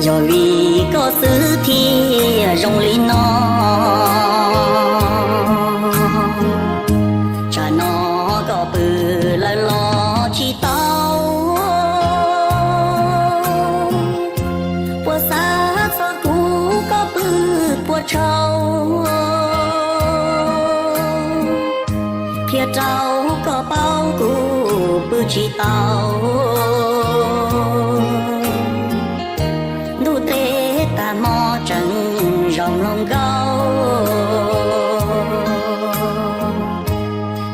Yog vim koj xwb thiaj zoo li no, tsam no koj pw lawm los tsis tau. Puas xav txog kuv koj pw puas tshau, qhia rau koj paub kuv pw tsis tau. Ntuj teb tag hmo tseem zaum hluas nkauj,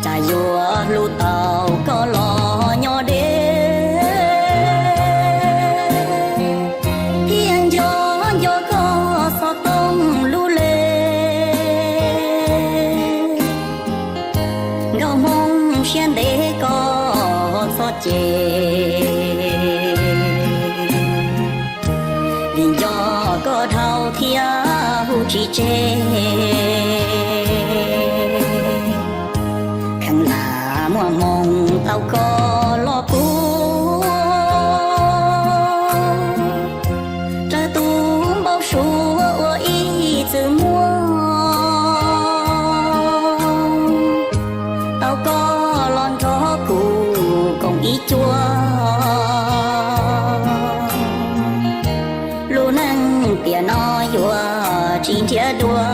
cas yuav hlub tau koj los nyob deb, thiaj nco nco koj xov tooj lub le. Nkauj Hmoob siab ntev koj txhob cem, vim nco koj dhau thiab hu tsis tseg. Kheev lam muaj hmoo tau koj los kuv raws tus npau suav uas ib txwm muaj, tau koj los nrog kuv koom ib cuab. Lub neej tiam no yuav tsis nrhiav dua,